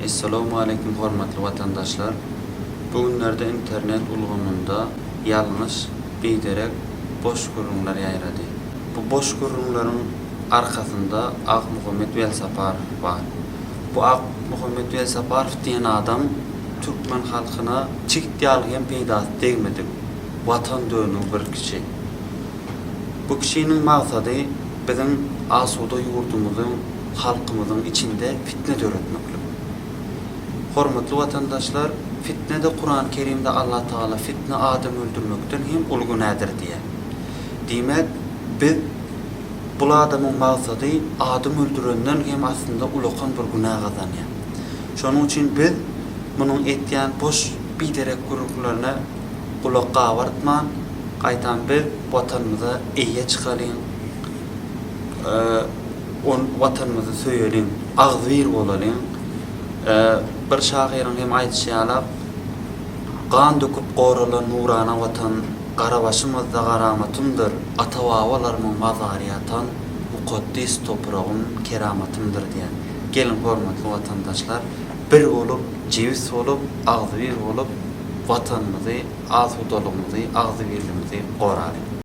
Essalawmaleýkim hormatly watandaşlar! Bu günlerde internet ulgamynda ýalňyş, biderek, boş gürrüňler ýaýrady. Bu boş gürrüňleriň arkasynda Akmuhammet Welsaparow bar. Bu Akmuhammet Welsaparow diýen adam türkmen halkyna çigit ýaly hem peýdasy degmedik watan dönügi bir kişi. Bu kişiniň maksady biziň asuda ýurdumyzyň, halkymyzyň içinde fitne döretmeklik. Hormatly watandaşlar, fitne-de Kurany Kerimde Allah Tagala fitne adam öldürmekden hem uly günädir diýýär. Diýmek, biz bul adamyň maksady adam öldürenden hem aslynda ulakan bir günä gazanýar. Şonuň üçin biz munuň etýän boş biderek gürrüňlerine gulak gabartman, gaýtam biz Watanymyza eýe çykalyň, on Watanymyzy söýeliň, agzybir bolalyň. Bir şahyryň hem aýdyşy ýalak, Gan döküp goralan nurana Watan, Gara başymyzda garamatymdyr, Ata-babalarymyň mazary ýatan, Mukaddes topragym keramatymdyr diýen. Geliň hormatly watandaşlar, bir bolup, jebis bolup, agzybir bolup, Watanymyzy, asudalygymyzy, agzybirligimizi goralyň.